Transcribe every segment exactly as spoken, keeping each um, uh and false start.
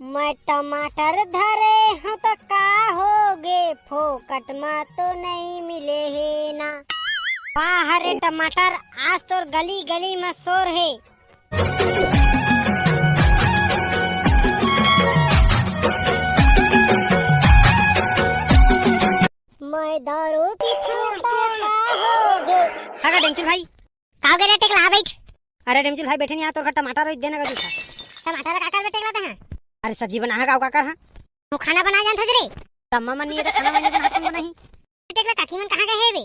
मैं टमाटर धरे हूँ त का होगे, फोकट म तो नहीं मिले हे ना। वाह रे टमाटर, आज तोर गली गली म शोर हे। मैं दारू पीथों त का होगे। का गा डेमचुल भाई? का होगे रे टेकला, बैठ। अरे डेमचुल भाई, बैठे नहीं आ, तोर घर टमाटर रोज देना का जूठा। टमाटर का करबे टेकला तैं? अरे सब्जी बना है का, का कर हाँ? वो खाना बना जानत हस रे? त अम्मा मन नहीं है त खाना मन नहीं बनात, कौन बनाही? टेकला काकी मन कहाँ गए हे बे?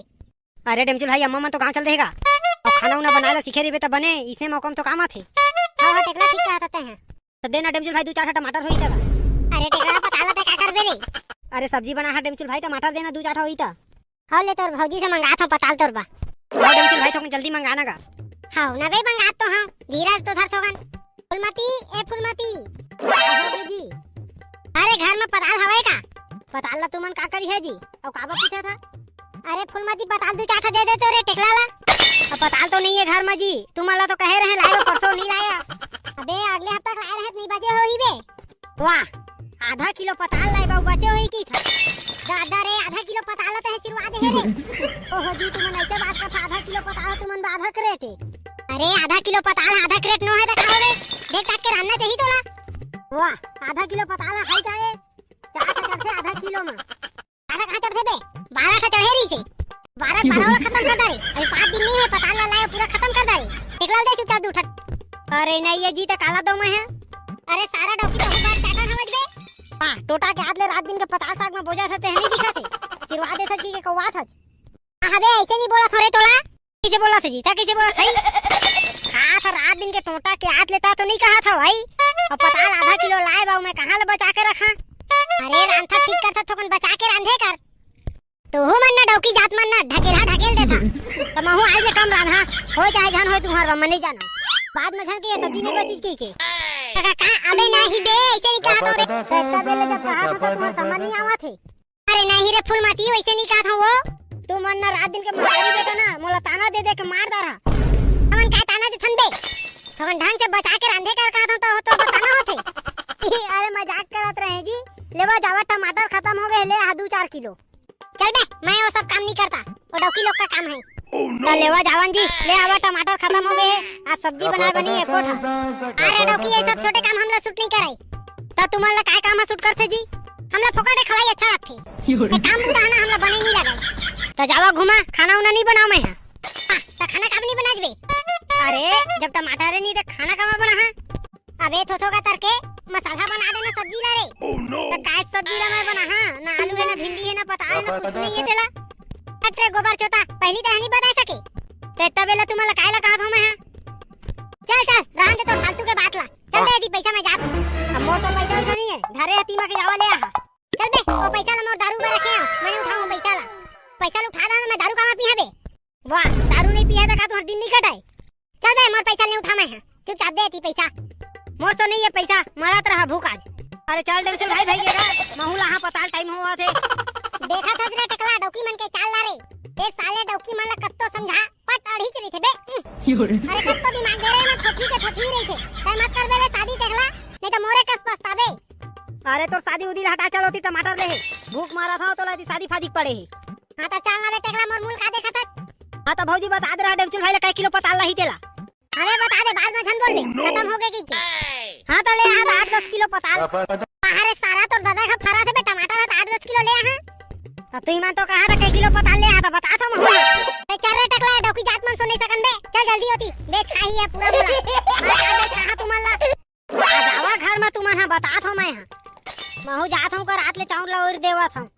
अरे डेमचुल भाई, अम्मा मन तो गाँव चल देहे गा। अब खाना उना बनाए ला सीखे रहिबे त बने, इसने मौका में तो काम आथे। हाँ, हाँ, टेकला ठीक कहत हस तैं। त देना डेमचुल भाई, दू चार ठा टमाटर होई त गा। अरे टेकला, पताल ला तैं का करबे रे? अरे सब्जी बना है डेमचुल भाई, टमाटर देना दू चार ठा होई त। हव ले, तोर भौजी से मंगात हूँ पताल तोर बा। हाँ डेमचुल भाई, थोकन जल्दी मंगाना गा। हव ना बे, मंगात तो हूँ, धीरज तो धर थोकन। फूलमती, ए फूलमती। का होगे जी? अरे घर में पताल हवय का? पताल ला तुमन का करिहा जी? अउ काबर पूछत हस? अरे फूलमती, पताल दू चार ठा दे दे तो रे टेकला ला। अब पताल तो नहीं है घर में जी, तुमन ला तो कहे रहे लाए बर, परसों नहीं लाया। अबे अगले हफ्ता के लाए रहे त नहीं बचे होही बे। वाह, आधा किलो पताल लाए बाऊ, बचे होही कहिथस। दादा रे, आधा किलो पताल ला तैं सिरवा दे हे रे। ओहो जी, तुमन ऐसे बात करत हव, आधा किलो पताल तुमन बर आधा crate हे। अरे आधा किलो पताल आधा crate नो है त का होगे? देख ताक के रांधना चाहिए तोला। वाह, आधा किलो पताल है का ए? चार ठा चढ़थे आधा किलो में। आधा कहाँ चढ़थे बे? बारह ठा चढ़े रहिसे। बारह, बारह वाला खतम कर डारे। अभी पाँच दिन नहीं है, पताल ला लाए, पूरा खतम कर डारे। टेकला ल दे चुपचाप दू ठा। अरे नहीं ये जी, त काला दो मैं है। अरे सारा डौकी तो बार चाटन हवस बे। हाँ, टोटा के आत ले रात दिन के पताल साग में बोजा थे, तेह नहीं दिखा थे। सिरवा देथस कि के कौवा थच। हाँ बे, ऐसे नहीं बोलत हँव रे तोला। कइसे बोलत हस जी? तैं कइसे बोलत हस? हाँ, त रात दिन के टोटा के आत ले तैं तो नहीं कहत हस भाई। अब पताल आधा किलो लाए बाऊ, मैं कहाँ ले बचा के रखा? अरे रांधथस ठीक करथस, थोकन बचा के रांधे कर। तुहू मन ना डौकी जात मन ना ढकेलहा ढकेल देथा। त महू आज ले कम रांधा, होय चाहे झन होय तुँहर बर, मैं नहीं जानव। बाद में झन के ये सब्जी नहीं बचिस कहिके। का, का, अबे नहीं बे, ऐसे नहीं कहत हँव रे। त तब ले जब कहत हँव त तुँहर समझ नहीं आवत हे। अरे नहीं रे फूलमती, वैसे नहीं कहत हँव वो। तुमन ना रात दिन के महतारी बेटा ना, मोला ताना दे दे के मार डारहा। हमन काय ताना देथन बे? थोकन ढंग से बचा के रांधे कर कहत हँव त, तो ताना होथे। अरे मजाक करत रहें जी। लेवा जावा, टमाटर खतम होगे, ले आ दू चार किलो। चल बे, मैं वो सब काम नहीं करता, वो डौकी लोग का काम है। त लेवा जावन जी, ले आवा, टमाटर खतम होगे हे, आज सब्जी बनाए बनी एको ठा। अरे डौकी, ये सब छोटे काम हमला suit नहीं करय। त तुमन ला काय काम ह suit करथे जी? हमला फोकट के खवाई अच्छा लगथे। ये काम बुता है ना, हमला बने नहीं लगय। त जावा घूमा, खाना उना नहीं बनाव मैं हा। हाँ, त खाना काबर नहीं बनास बे? अरे जब टमाटर नहीं त खाना काबर बनाहा? अबे थोथो का तरके मसाला बना देना सब्जी ला रे। त काय सब्जी ला मैं बनाहा? ना आलू है, ना भिंडी है, ना पताल है, ना कुछ नहीं है तेला। हट रे गोबर चोता, पहली तैं नहीं बता सके। त तबे ले तुमन ला काय ला कहत हँव मैं हा? चल चल, रहन दे तो फालतू के बात ला। चल दे यदि पैसा, मैं जात हँव। अब मोर तो पैसा वैसा नहीं है, धरे हती मा के जावा ले आहा। चल बे, वो पैसा ला मोर दारू बर रखे हँव, मैं नहीं उठाहूँ पैसा ला। पैसा ला उठा दा, मैं दारू कामा पीहा बे। वाह, दारू नहीं पिया त का तुँहर दिन नहीं कटय? चल बे, मोर पैसा नहीं उठा मैं हा, चुपचाप दे यती पैसा। मोर तो नहीं है पैसा, मरत रहा भूख आज। अरे चल डेमचुल भाई, भाई गे गा, महू ला हाँ पताल, time होवत हे। देखत हस रे टकला, डौकी मन के चाल ला रे। ए साले डौकी मन ला कत्तो समझा, पट अड़ीच रहिथे बे। अरे कत्तो दिमाग दे रे, मैं थोथवी के थोथवी रहिथे। तैं मत करबे रे शादी टेकला, नहीं त मोरे कस पछताबे। अरे तोर शादी उदी ला हटा, चल ओती टमाटर ले हे। भूख मारत हँव तोला, शादी फादी पड़े हे। हाँ त चल ना बे टेकला, मोर मुँह ला का देखत हस? हाँ त भौजी बता दे रहा डेमचुल भाई ला कै किलो पताल लाही तेला। अबे बता दे, बाद में झन बोलबे, खतम होगे कहिके। हाँ त ले आ आठ दस किलो पताल। अरे सारा तोर दादा का फरा थे बे, टमाटर है त आठ दस किलो ले आ। हाँ त तुही मन तो कहा था कै किलो पताल ले आ, त बता तो महू। ए, चल रे टकला, डौकी जात मन सुन नहीं सकन बे, चल जल्दी होती, बेच खाही है पूरा बोला। कहाँ तुमन ला? आ जावा घर में तुमन हा, बतात हँव मैं हा। महू जात हँव का रात ले चाउर ला ओर देवत हँव।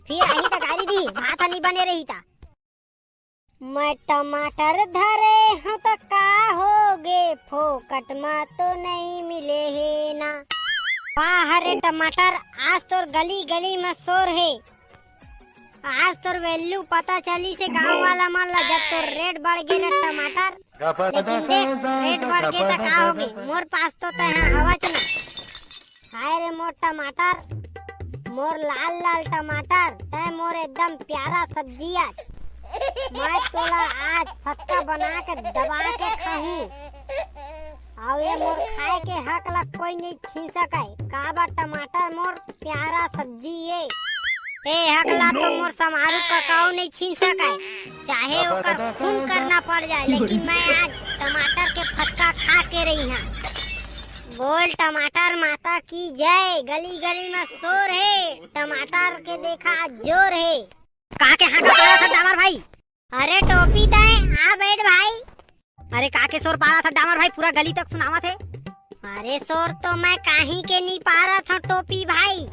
फिर आही त गारी दी, भात ह नी बने रही त। मैं टमाटर धरे हँव त का होगे, फोकट म तो नहीं मिले हे ना। वाह रे टमाटर, आज तोर गली गली म शोर हे। आज तोर value पता चलिस हे गाँव वाला मन ला, जब तोर rate बढ़ गे ना टमाटर। लेकिन देख, rate बढ़ गे त का होगे, मोर पास तो तैं हा हवच ना। हाय रे मोर टमाटर, मोर लाल लाल टमाटर, तैं मोर एकदम प्यारा सब्जी आज। मैं तोला आज फक्का बना के दबा के खाहूँ। अउ ये मोर खाए के हक ला कोई नइ छीन सकय। काबर टमाटर मोर प्यारा सब्जी ए। ए हक ला तो मोर समारू ककाऊ नइ छीन सकय, चाहे ओकर खून करना पड़ जाए, लेकिन मैं आज टमाटर के फतका खा के रही हाँ। बोल टमाटर माता की जय। गली गली में शोर हे, टमाटर के देखा आज जोर हे। का के हाँका पारत हस डामर भाई? अरे टोपी तय आ बैठ भाई। अरे का के शोर पारत हस डामर भाई, पूरा गली तक सुनावत हे। अरे शोर तो मैं काहीं के नी पारत हूँ टोपी भाई।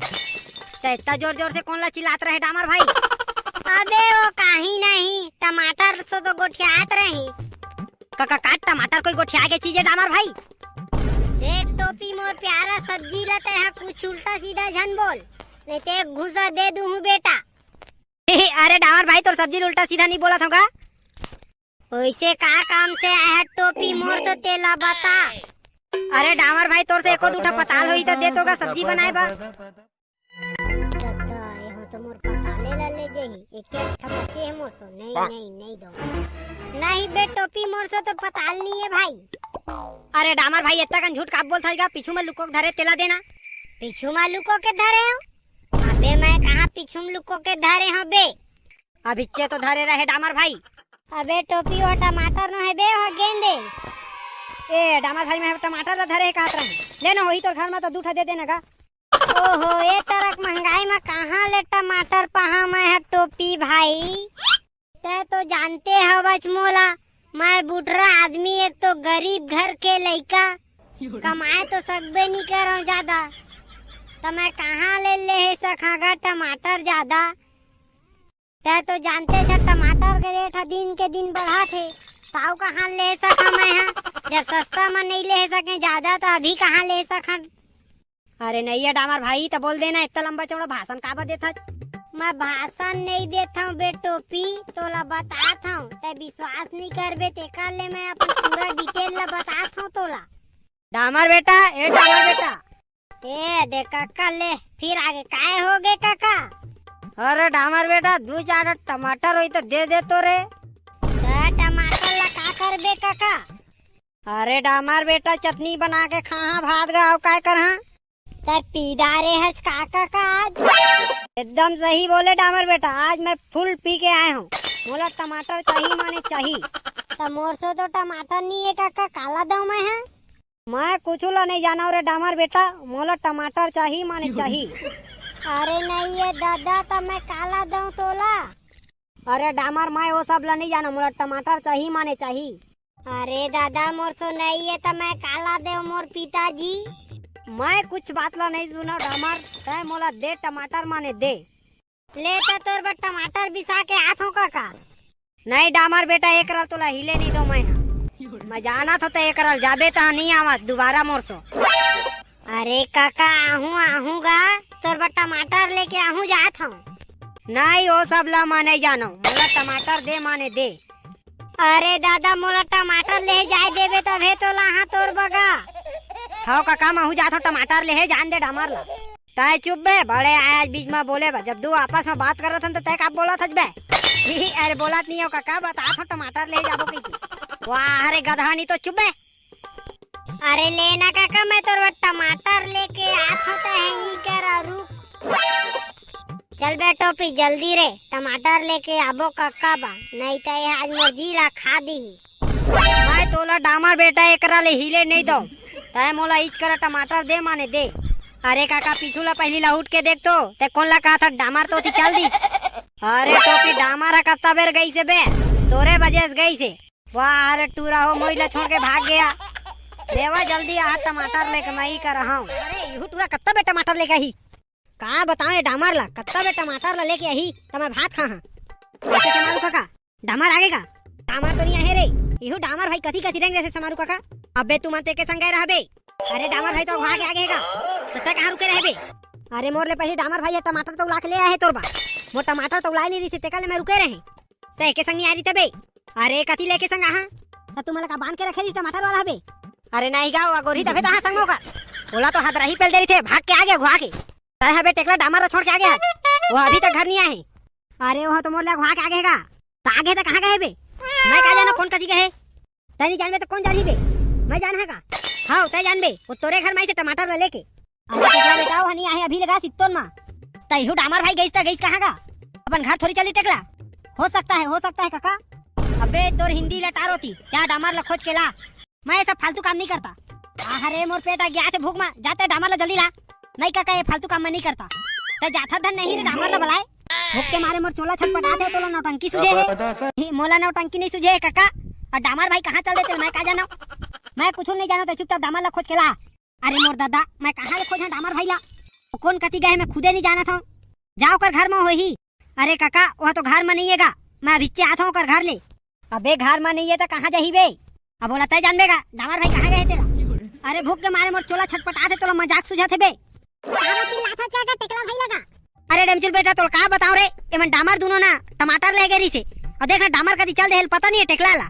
त इतना जोर जोर से कोन ला चिल्लात रहे डामर भाई? अबे वो काहीं नहीं, टमाटर से तो गोठियात रही। का, का, का टमाटर कोई गोठिया के चीज हे डामर भाई? देख टोपी मोर प्यारा सब्जी ला तय हा कुछ उल्टा सीधा झन बोल, नहीं ते एक घूसा दे दूँ हूँ बेटा। अरे डामर भाई, तोर सब्जी ल उल्टा सीधा नहीं बोलत हूँ का? वैसे का काम से आए हा टोपी मोर से, तेला बता। अरे डामर भाई, तोर से एको दू ठा पताल होई त दे तो गा सब्जी बनाए बर। दद्दा, एहो तो मोर पताले ला ले जेही। एक एक ठा बचे हे मोर सो। नहीं, नहीं, नहीं दो। नहीं बे टोपी, मोर सो तो पताल नहीं हे भाई। अरे डामर भाई, इतना कन झूठ काबर बोलत हस गा? पीछू में लुको के धरे तेला देना। पीछू में लुको के धरे हो? अबे मैं कहाँ पीछू में लुको के धरे हो बे? अभिच्चे तो धरे रहे डामर भाई। अबे टोपी, वो टमाटर नो हे बे, वो गेंदे। ए डामर भाई, मैं टमाटर ला धरे हे कहत रहे। ले ना, होही तोर घर में तो दू ठा दे देना गा। ओहो, ए तरक महंगाई में कहाँ ले टमाटर पाहा मैं हा टोपी भाई? तय तो जानते हवच मोला, मैं बुढ़रा आदमी, एक तो गरीब घर के लइका, कमाए तो सकबे नी करव ज्यादा, त मैं कहाँ ले लेहे सकहां गा टमाटर ज्यादा? तय तो जानते छ टमाटर के रेट ह दिन के दिन बढ़त हे, ताऊ कहाँ ले सका मैं हा? जब सस्ता में नहीं ले सके ज्यादा, त अभी कहाँ ले सकन? अरे नहीं ये डामर भाई, त बोल देना, इतना लंबा चौड़ा भाषण काबर देथस? मैं भाषण नहीं देत हूँ बे टोपी, तोला बतात हूँ, तय विश्वास नहीं करबे, तेकर ले मैं अपन पूरा detail ला बतात हूँ तोला। डामर बेटा, ए डामर बेटा। ए दे काका, ले फिर आगे काय हो गे काका? अरे डामर बेटा, दू चार टमाटर होई त दे दे तो रे। त टमाटर ला का करबे काका? अरे डामर बेटा, चटनी बना के खाहा भात गा, अउ काय करहा? त पी डारे हस काका का आज? एकदम सही बोले डामर बेटा, आज मैं full पी के आए हूँ। मोला टमाटर चाही माने चाही। त मोर सो तो टमाटर नहीं हे काका, काला दऊं मैं हा? मैं कुछू ला नहीं जानव रे डामर बेटा, मोला टमाटर चाही माने चाही। अरे नहीं ये दादा, त मैं काला दऊं तोला? अरे डामर, मैं वो सब ला नहीं जानव, मोला टमाटर चाही माने चाही। अरे दादा, मोर सो नहीं हे त मैं काला देव मोर पिताजी? मैं कुछ बात ला नहीं सुनव डामर, तय मोला दे टमाटर माने दे। ले त तोर बर टमाटर बिसा के आत हूँ काका। नहीं डामर बेटा, एकरा तोला हिले नहीं दो मैं हा। मैं जानत हूँ त एकरा जाबे त नहीं आवत दुबारा मोर सो। अरे काका, आहूँ, आहूँ गा, तोर बर टमाटर लेके आहूँ जात हूँ। नहीं, वो सब ला मैं नहीं जानव, मोला टमाटर दे माने दे। अरे दादा, मोला टमाटर ले जाए देबे तभे तो लाहा तोर बगा। हव काका, महू जात हव टमाटर ले, जान दे डामर ला। तय चुप बे, बड़े आय आज बीच में बोले बा। जब दू आपस में बात करत हन त तय का बोलत हस बे? अरे बोलत नहीं हो काका, बतात हव टमाटर ले जाबो कही। वाह रे गधा, नहीं तो चुप बे। अरे लेना काका, मैं तोर बर टमाटर लेके आत हूँ, तय ही कर रुक। चल बे टोपी, जल्दी रे, टमाटर लेके आबो काका बा, नहीं त ये आज मोर जी ला खा दीही। मैं तोला डामर बेटा एकरा ले हिले नहीं दो, तय मोला इच करा टमाटर दे माने दे। अरे काका, पीछू ला पहली ला उठ के देख तो, तय कोन ला कहा था डामर तो थी चल दी। अरे टोपी, डामर हा कत्ता बेर गईसे बे, तोरे वजह से गईसे। वाह, अरे टूरा हो, मोई ला छोड़ के भाग गया। लेवा जल्दी आ, टमाटर लेके मैं ही कर रहा हूँ। अरे, इहू टूरा कत्ता बे टमाटर लेके आही? का बताओ ये डामर ला, कत्ता बे टमाटर ला लेके आही, त मैं भात खा हाँ। कैसे समारू काका, डामर आगे का? डामर तो नहीं आहे रे। इहू डामर भाई कथी कथी रेंग जैसे समारू काका। अबे तुमन ते के संग गए रहबे। अरे डामर भाई तो वहाँ के आगे है का? त तय कहाँ रुके रहबे? अरे मोर ले पहली डामर भाई ये टमाटर तो उला के ले आए तोर बा। मोर टमाटर तो उलाए नहीं रही से तेकर ले मैं रुके रहे। तय के संग नहीं आ रही तबे। अरे कथी लेके संग आहा? त तुमन ला का बांध के रखे रही टमाटर वाला हबे? अरे नहीं गा, वो गोरी तबे तहाँ संग मोकर। ओला तो हदरही पेल दे रही थे, भाग के आगे घुआ के। तय हबे टेकला डामर ला छोड़ के आगे हस। वो अभी तक घर नहीं आए। अरे वो तो मोर ले घुआ के आगे है गा। त आगे त कहाँ गए बे? मैं का जाना कौन कथी गए? तय नहीं जानबे त कौन जानही बे? मैं जानहूं का? हाव, तैं जानबे, वो तोरे घर म आइसे टमाटर ला लेके। अरे टेकला बेटा, वो ह नइ आहे अभी ले गा सित्तोन म। तैहू डामर भाई गइस त गइस कहाँ गा? अपन घर थोड़ी चली टेकला। हो सकता है, हो सकता है कका। अबे तोर हिंदी ला टार ओती, जा डामर ला खोज के ला। मैं ये सब फालतू काम नइ करता। आह रे मोर पेट अगियाथे भूख म, जा तैं डामर ला जल्दी ला। नहीं कका, ये फालतू काम मैं नइ करता। तैं जाथा धन नहीं रे डामर ला बलाए। भूख के मारे मोर चोला छटपटाथे, तोला नौटंकी सूझे हे। ही, मोला नौटंकी नइ सूझे हे कका। अउ डामर भाई कहाँ चल देथे मैं का जानव। मैं कुछू नइ जानव, तैं चुपचाप डामर ला खोज के ला। अरे मोर ददा, मैं कहाँ ले खोजहूं डामर भाई ला? वो कोन कति गए हे मैं खुदे नइ जानत हंव। जा ओकर घर म होही। अरे कका, वो तो घर म नइ हे गा, मैं अभिच्चे आत हंव ओकर घर ले। अबे घर म नइ हे त कहाँ जाही बे? अब ओला तैं जानबे गा, डामर भाई कहाँ गए हे तेला? अरे भूख के मारे मोर चोला छटपटाथे, तोला मजाक सूझत हे बे। काबर चिल्लाथस गा टेकला भाई ला गा? अरे डेमचुल बेटा, तोला का बतावं रे, एमन डामर दूनों ना टमाटर ले गे रहिसे। अउ देख ना, डामर कति चल दे हे, पता नइ हे टेकला ला।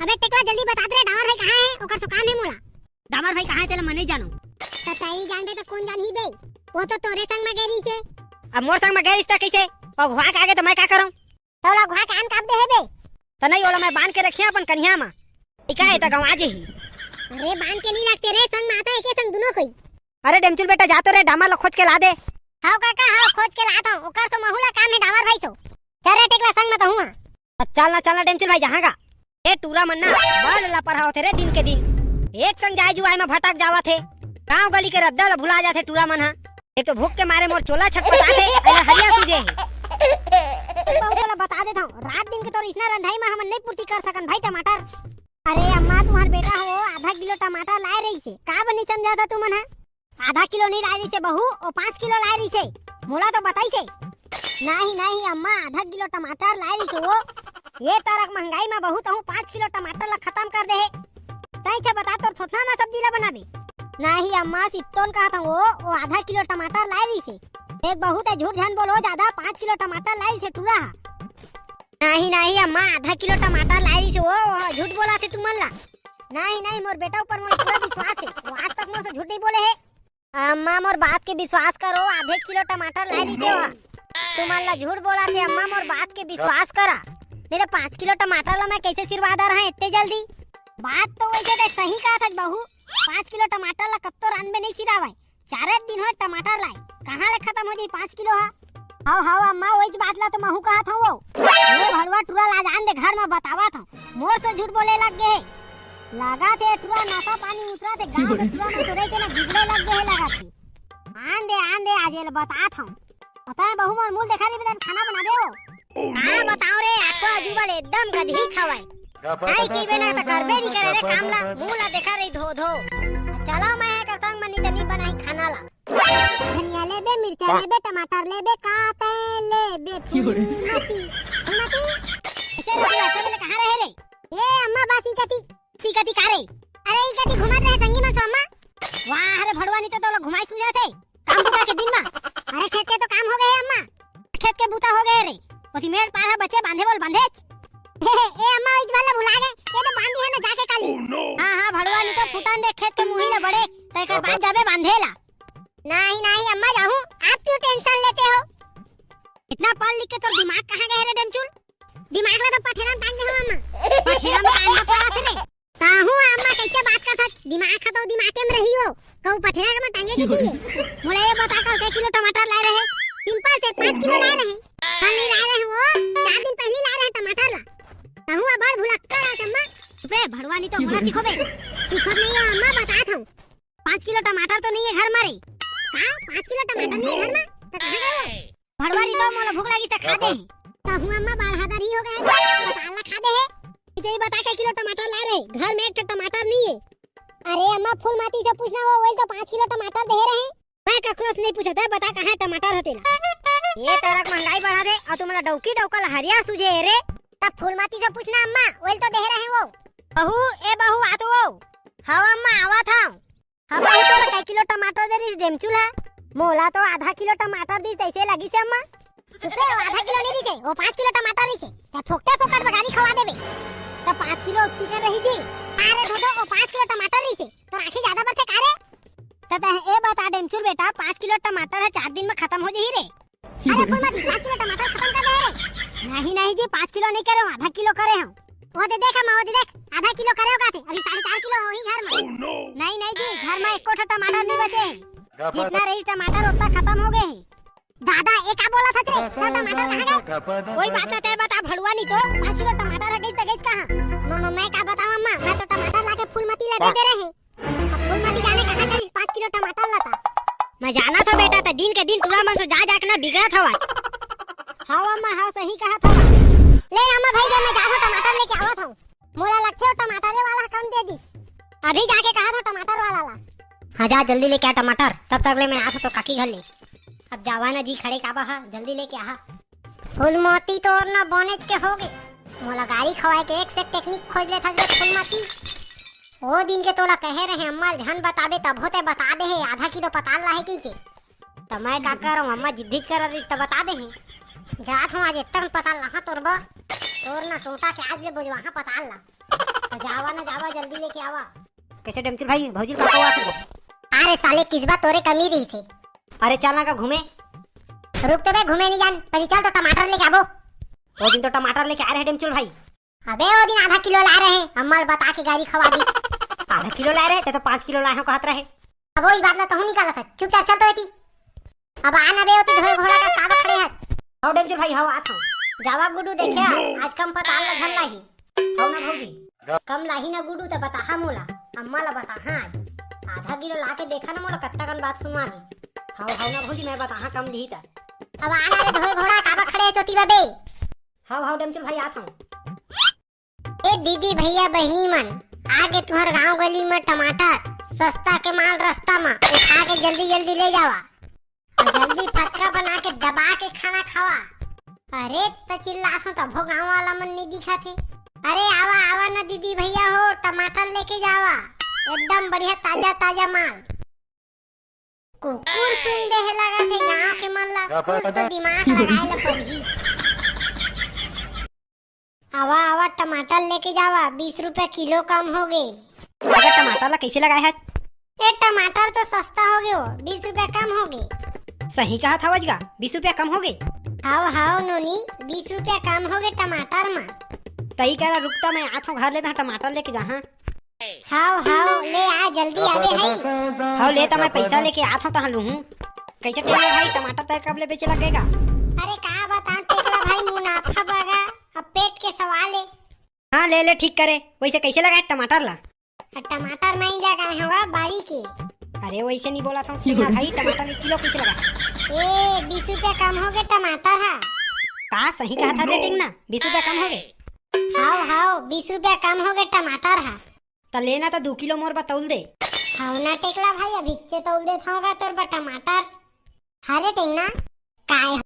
अबे टेकला, जल्दी बता दे रे, डामर भाई कहाँ हे? ओकर से काम हे मोला। डामर भाई कहाँ हे तेला मैं नइ जानंव। त तैं नइ जानबे त कोन जानही बे? वो तो तोरे संग म गे रहिसे। अब मोर संग म गे रहिस त कइसे? अउ घुआ के आगे त मैं का करंव? त ओला घुआ के आन काबर दे हे बे? त नहीं, ओला मैं बांध के रखिया अपन कनिहा म। ठीक हे, त गंवा जेही। अरे बांध के नइ रखते रे, संग म आथन एके संग दूनों कोई। अरे डेमचुल बेटा, जा तो रे, डामर ला खोज के ला दे। हाव कका, हाव, खोज के लात हंव, ओकर से महू ला काम हे डामर भाई से। चल रे टेकला, संग म तहूं आ। चल ना, चल ना डेमचुल भाई, जाहूं गा। ए टूरा मन ना बड़ लापरवाह होथे रे दिन के दिन। एक संग जाए जुआए म भटक जावत हे। गांव गली के रद्दा ला भुला जाथे टूरा मन ह। एक तो भूख के मारे मोर चोला छटपटाथे, अइला हरिया सूझे हे। बहू तोला बता देथंव, रात दिन के तोर इसना रंधई म हमन नइ पूर्ति कर सकन भाई टमाटर। अरे अम्मा, तुंहर बेटा हो आधा किलो टमाटर लाए रहिसे, काबर नइ समझाथा तुमन ह? आधा किलो नइ लाए रहिसे बहू, वो पाँच किलो लाए रहिसे। मोला तो बताइसे। नहीं, नहीं अम्मा, आधा किलो टमाटर लाए रहिसे वो। ये तरक महंगाई म बहू तहूं पाँच किलो टमाटर ला खतम कर दे हे। तैं अच्छा बता, तोर थोथना म सब्जी ला बनाबे? नहीं अम्मा, सित्तोन कहत हंव वो, वो आधा किलो टमाटर लाए रहिसे। देख बहू, तैं झूठ झन बोल, जादा पाँच किलो टमाटर लाए रहिसे टूरा ह। नहीं, नहीं अम्मा, आधा किलो टमाटर लाए रहिसे वो, वो झूठ बोलाथे तुमन ला। नहीं, नहीं, मोर बेटा ऊपर मोला पूरा विश्वास हे, वो आज तक मोर से झूठ नइ बोले हे। अम्मा, मोर बात के विश्वास करो, आधे किलो टमाटर लाए रहिसे वो। तुमन ला झूठ बोलाथे अम्मा, मोर बात के विश्वास करा, नहीं त पाँच किलो टमाटर ला मैं कइसे सिरवा डरहूं इतने जल्दी? बात तो वइसे तैं सही कहत हस बहू, पाँच किलो टमाटर ला कत्तो रांधबे नइ सिरावय। चारे दिन होय टमाटर लाए, कहाँ ले खतम हो जाही पाँच किलो ह? हव, हव अम्मा, वहीच बात ला तो महू कहत हंव वो। ये भड़वा टूरा ला आन दे, घर म बतावत हंव, मोर से झूठ बोले लग गे हे। लगथे टूरा नशा पानी उतरथे, गांव के टूरा मन तोरे के ना बिगड़े लग गे हे लगथे। आन दे, आन दे, आज एला बतात हंव। पता हे बहू, मोर मुंह देखा रे, बेदन खाना बनाबे वो। का बतावं रे, आठवा अजूबा ले एकदम गदही छवय। नहीं कहिबे ना त करबे नइ करे रे काम ला, मुंह ला देखा रही धो धो। चलो मैं एकर संग म नइ त नइ बनाही खाना ला। धनिया लेबे, मिर्चा लेबे, टमाटर लेबे, का तैं लेबे फूलमती? फूलमती? अइसे रे, तैं कहाँ रहे रे? ए अम्मा, बस ई कती। सी कती का रे? अरे ई कती घूमत रहे संगी मन सो अम्मा। वाह रे भड़वा, नइ तो तोला घुमाई सूझाथे। काम बुता के दिन म। अरे खेत के तो काम हो गे हे अम्मा। खेत के बुता हो गे रे। ओती मेड़ पार ह बचे बांधे बोल बांधेच। ए अम्मा, इस वाला भुला गे। ये तो बांधी है ना जाके काली। हाँ, हाँ, भड़वा नइ तो फुटन दे खेत के मुही ला बड़े। तैं कर बाद जाबे बांधे ला। नहीं, नहीं अम्मा, जाहूं। आप क्यों टेंशन लेते हो? इतना पढ़ लिख के तोर दिमाग कहाँ गे रे डेमचुल? दिमाग ला तो पठेला म टांग दे हंव अम्मा। पठेला म टांग दे पड़ा थे रे। ताहू अम्मा कइसे बात करथस? दिमाग ह तो दिमागे म रही हो। कहूं पठेला म टांगे के दिए। मोला ये बता, कल के किलो टमाटर लाए रहे? सिंपल से पाँच किलो लाए रहे। कल नइ लाए रहे वो, चार दिन पहिली लाए रहे टमाटर ला। ताहू अब्बड़ भुलक्कड़ आय अम्मा। चुप रे, भड़वा नइ तो मोला सिखोबे। सिखोत नइ हंव अम्मा, बतात हंव। पाँच किलो टमाटर तो नइ हे घर म रे। का? पाँच किलो टमाटर नइ हे घर म? त कहाँ गे वो? भड़वा री तो मोला भूख लगी त खा दे। तहूं अम्मा बाढ़ा दरी हो गे हे, पताल ला खा दे हे। इसे ही बता, के किलो टमाटर लाए रहे? घर म एक ठो टमाटर नइ हे। अरे अम्मा, फूलमती से पूछना, वो वही तो पाँच किलो टमाटर दे रहे। मैं ककरो से नइ पूछत हंव, बता कहाँ टमाटर हे तेला। ये तरक महंगाई बढ़ा दे, अउ तुमला डौकी डौका ला हरिया सूझे हे रे। तब फूलमती से पूछना अम्मा, वही तो दे रहे वो। बहू, ए बहू, आ तो वो। हव अम्मा, आवत हंव। हाँ बहू, तोला कै किलो टमाटर दे रहिस डेमचुल ह? मोला तो आधा किलो टमाटर दिस, तइसे लगिस हे अम्मा। चुप रे, वो आधा किलो नइ रहिसे, वो पाँच किलो टमाटर रहिसे। तैं फोकटे फोकट बगारी खवा देबे। त पाँच किलो उत्ती कर रही जी। अरे धोधो, वो पाँच किलो टमाटर रहिसे। तोर आँखी जादा बरथे का रे? त तैं ए बता डेमचुल बेटा, पाँच किलो टमाटर ह चार दिन म खतम हो जाही रे। अरे फूलमती, पाँच किलो टमाटर खतम कर दे रे। नहीं, नहीं जी, पाँच किलो नइ करे हंव, आधा किलो करे हंव। वो दे देख अम्मा, वो दे देख, आधा किलो करे हो का थे, अभी साढ़े चार किलो होही घर में। नहीं, नहीं जी, घर में एको ठो टमाटर नहीं बचे हे। जितना रही टमाटर उतना खत्म हो गए हे। दादा, ये का बोला था रे? सब टमाटर कहाँ गए? कोई बात है, तय बता भड़ुआ नहीं तो पाँच किलो टमाटर है, गइस त गइस कहाँ? म-, म-, मैं का बताऊं अम्मा, मैं तो टमाटर लाके फूलमती ला दे दे रहे। अब फूलमती जाने कहाँ करिस पाँच किलो टमाटर ला ता। मैं जाना था बेटा, त दिन के दिन टूरा मन से जा जा के ना बिगड़त हवा। हाँ अम्मा, हाँ सही कहा था। ले अम्मा भाई रे, मैं जा रहा हूँ टमाटर लेके आवत हूँ। मोला लगथे वो टमाटरे वाला कम दे दी। अभी जाके कहा था टमाटर वाला ला। हाँ जा जल्दी लेके आ टमाटर, तब तक ले मैं आत हूँ तो काकी घर ले। अब जावा ना जी खड़े काबा हा, जल्दी लेके आहा। फूलमती तोर ना बनेच के होगे। मोला गारी खवाए के एक से टेक्निक खोज लेथस बे फूलमती। ओ दिन के तोला कहे रहे अम्मा ल झन बताबे तभो ते बता दे हे आधा किलो पताल लाहे की के। त मैं का करंव अम्मा जिद्दीच करत रहिस त बता दे हे। जात हूँ आज इतना पताल लाहा तोर बर। तोर ना टोटा के आज ले बोजवाहा पताल ला। त जावा ना जावा जल्दी लेके आवा। कैसे डेमचुल भाई भौजी का हुआ? अरे साले किसबा तोरे कमी रही थे। अरे चल ना का घूमे। रुक तो बे घूमे नहीं जान, पहले चल तो टमाटर लेके आबो। वो दिन तो टमाटर लेके आ रहे डेमचुल भाई। अबे वो दिन आधा किलो ला रहे, अम्मा ल बता के गारी खवा दी। आधा किलो ला रहे, ते तो पाँच किलो लाए हो कहत रहे। अब वही बात ला तहूँ निकाला था, चुपचाप चल तो एती। अब आना बे ओती ढोए घोड़ा का काबर खड़े हस। हव डेमचुल भाई, हव आत हव। जावा गुड्डू देखे, आज कम पताल ला झन लाही। हव ना भौजी? कम लाही ना गुड्डू त बताहा मोला, अम्मा ला बताहा आज। आधा किलो ला के देखा ना मोला कत्ता कन बात सुनवा दी। हव, हव ना भौजी, मैं बताहा कम लिही त। अब आना रे ढोए घोड़ा काबर खड़े हस ओती बा बे। हव, हव डेमचुल भाई आत हव। ए दीदी भैया बहिनी मन, आगे तुहर गांव गली में टमाटर, सस्ता के माल रस्ता में उठा के जल्दी जल्दी ले जावा। अउ जल्दी फटका बना के दबा के खाना खावा। अरे त चिल्लात हूँ तभो गांव वाला मन नहीं दिखत हे। अरे आवा आवा ना दीदी भैया हो, टमाटर लेके जावा, एकदम बढ़िया ताजा ताजा माल। कुकुर सुन दे हे लगा थे गांव के मन ला, कुछ तो दिमाग लगाए ला पड़ही। आवा आवा टमाटर लेके जावा, बीस रुपया किलो कम हो गे। अरे टमाटर ला कैसे लगाए हस? ए टमाटर तो सस्ता हो गे हो, बीस रुपया कम हो गे। सही कहा था वजगा, बीस रुपया कम हो गे। हाव हाव नोनी, बीस रुपया कम हो गे टमाटर मा। तई करा रुकता, मैं आत हूँ घर ले तहाँ टमाटर लेके जाहाँ। हाव हाव ले आ जल्दी आबे हई। हाव ले त मैं पैसा लेके आत हूँ तहाँ लूहूँ। कैसे टेम भाई टमाटर तय कब ले बेचे लग गएगा? अरे का बताऊँ टेकला भाई, मुनाफा बगा, अब पेट के सवाल है। हाँ ले ले ठीक करे। वैसे कैसे लगाए टमाटर ला? आ, टमाटर मैं लगाए हवा बारी के। अरे वैसे नहीं बोला था टेकला भाई, टमाटर एक किलो कैसे लगा? ए बीस रुपया कम हो गए टमाटर हा। का सही कहा था रे टेंगना, बीस रुपया कम हो गए। हाव हाव बीस रुपया कम हो गए टमाटर हा। त लेना त दू किलो मोर बर तौल दे। हाव ना टेकला भाई, अभी इच्चे तौल देत हौं गा तोर बर टमाटर। हरे टेंगना, काय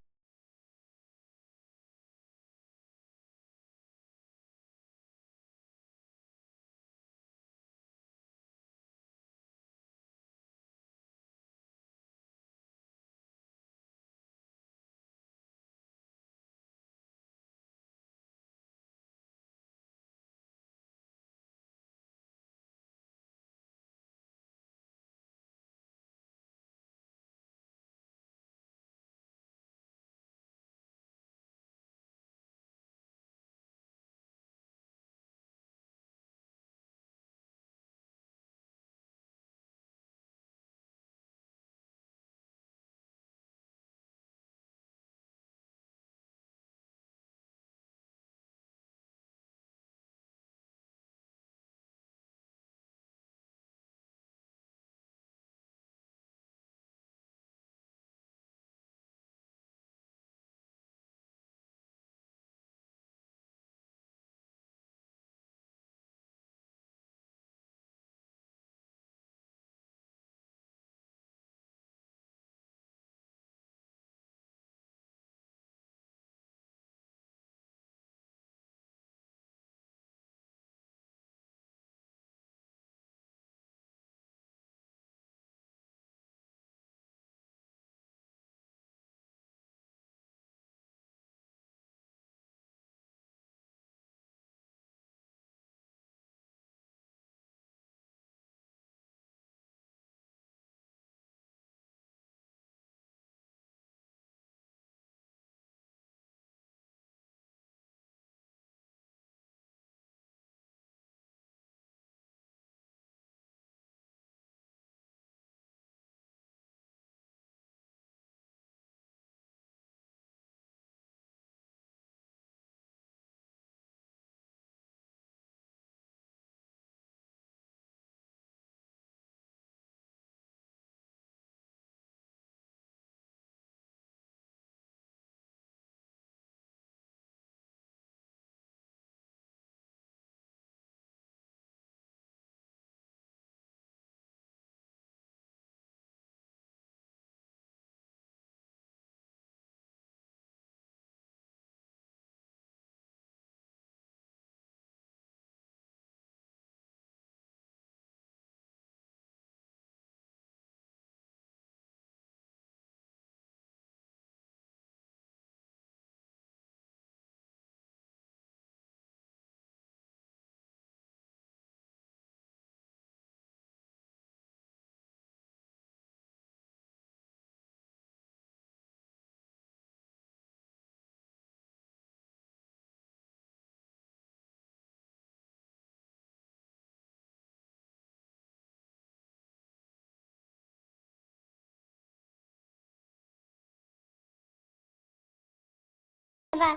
बा।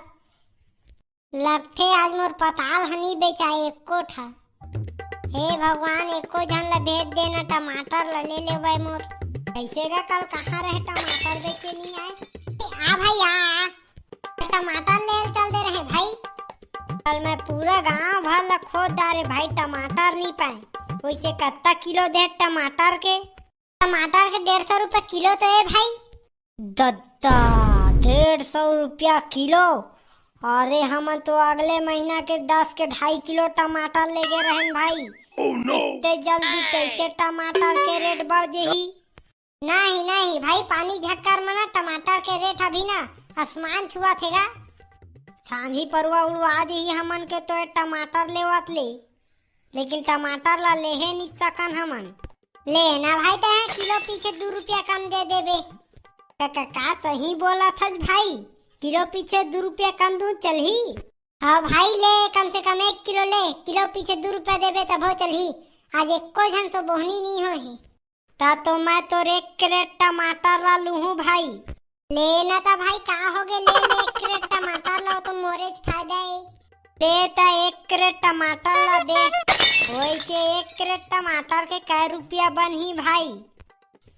लगथे आज मोर पताल ह नी बेचाय एको ठा। हे भगवान, एको झन ला भेज देना, टमाटर ला ले लेवय मोर। कइसे गा, कल कहाँ रहे टमाटर बेचे नी आय? आ भाई आ, टमाटर ले चल दे रहे भाई। कल मैं पूरा गांव भर ला खोज डारे भाई, टमाटर नी पाए। वइसे कत्ता किलो दे टमाटर के? टमाटर के डेढ़ सौ रुपया किलो तो ए भाई। दद्दा, डेढ़ सौ रुपया किलो? अरे हमन तो अगले महीना के दस के ढाई किलो टमाटर लेगे रहेन भाई। इतने जल्दी कइसे टमाटर के रेट बढ़ जही? नहीं नहीं भाई, पानी झक्कर में ना टमाटर के रेट अभी ना आसमान छुआ थे गा। छांदी परवा उड़वा देही हमन के तो ए टमाटर लेवत ले, लेकिन टमाटर ला लेहे नी सकन हमन। ले ना भाई, तैं किलो पीछे दू रुपया कम दे देबे। का, का, का सही बोलत हस भाई? किलो पीछे दू रुपया कम दूं, चलही? हाँ भाई, ले, कम से कम एक किलो ले, किलो पीछे दू रुपया देबे तभो चलही। आज एको झन सो बोहनी नी होही। ता तो मैं तोर एक क्रेट टमाटर ला लूहूं भाई। ले ना ता भाई, का होगे, ले ले एक क्रेट टमाटर ला, तो मोरेच फायदा ए। ले ता एक क्रेट टमाटर ला दे। वइसे एक क्रेट टमाटर के कै रुपया बनही भाई?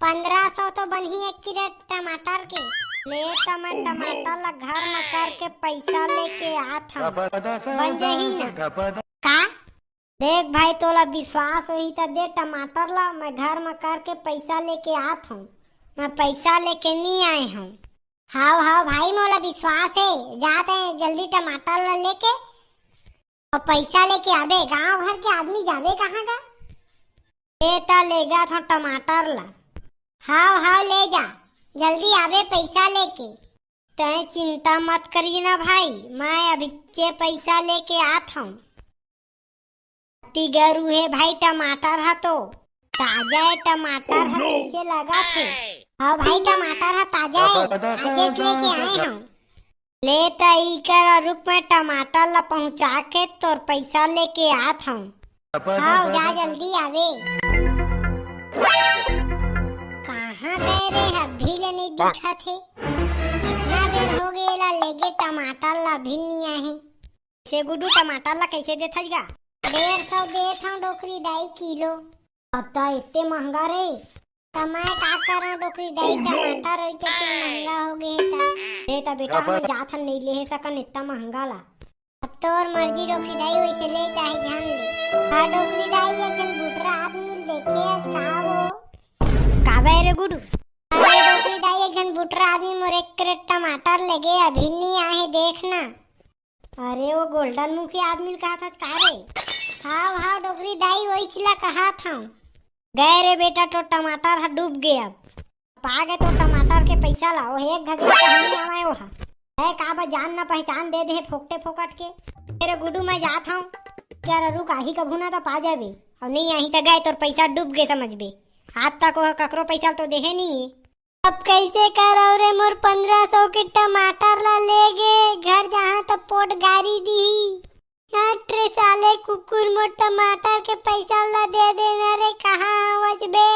पंद्रह सौ तो बनही एक क्रेट टमाटर के। ले ता मैं टमाटर ला घर में करके पैसा लेके आत हूँ, बन जही ना? का? देख भाई, तोला विश्वास होही त दे टमाटर ला, मैं घर में करके पैसा लेके आत हूँ। मैं पैसा लेके नी आए हूँ। हाव हाव भाई, मोला विश्वास हे, जात हे जल्दी टमाटर ला लेके अउ पैसा लेके आबे। गांव घर के आदमी जाबे कहाँ गा? ए ता लेगा था टमाटर ला। हाव हाव, ले जा, जल्दी आबे पैसा लेके। तैं चिंता मत करी ना भाई, मैं अभिच्चे पैसा लेके आत हूँ। अति गरू हे भाई, टमाटर ह तो ताजा हे, टमाटर ह कइसे लगत हे? हाँ भाई, टमाटर ह ताजा हे, आजेच लेके आए हूँ। ले त इकर रुक, मैं टमाटर ला पहुँचा के तोर पैसा लेके आत हूँ। हाँ, जा जल्दी आवे। कहाँ गए रे, अभी ले नहीं दिखत हे। इतना देर हो गए ला लेगे टमाटर ला, अभी नहीं आए। से गुड्डू, टमाटर ला कइसे देथस गा? डेढ़ सौ देत हूँ डोकरी दाई किलो। अत्ता एते महंगा रे? त मैं का करों डोकरी दाई, टमाटर होई के तेल महंगा हो गए हे त। ले त बेटा, हम जात हन, नहीं ले हे सकन इतना महंगा ला। अब तोर मर्जी डोकरी दाई, वइसे ले चाहे झन ले। हाँ डोकरी दाई, एक झन बुटरा आदमी ल देखे हस का वो? का बे रे गुडू? अरे डोकरी दाई, एक झन बुटरा आदमी मोर एक क्रेट टमाटर लेगे, अभी नी आए हे, देख ना। अरे वो गोल्डन मुंह के आदमी ल कहत हस का रे? हाव हाव डोकरी दाई, वहीच ला कहत हूँ। गए रे बेटा, तो टमाटर ह डूब गए। अब पा गए तो टमाटर के पैसा ला, वो एक घगरा पानी आवे वो ह। है का बा, जान ना पहचान दे दे फोकटे फोकट के। तेरे गुडू, मैं जात हूँ। क्या रुक, आही कभू ना त पा जाबे, अउ नहीं आही त गए, तोर पैसा डूब गए समझबे। आज तक वो ककरो पैसा तो देहे नहीं है। अब कइसे करव रे, मोर पंद्रह सौ के टमाटर ला लेगे, घर जहाँ त पोट गारी दिही। हट रे साले कुकुर, मोर टमाटर के पैसा ला दे देना रे, कहाँ आवच बे?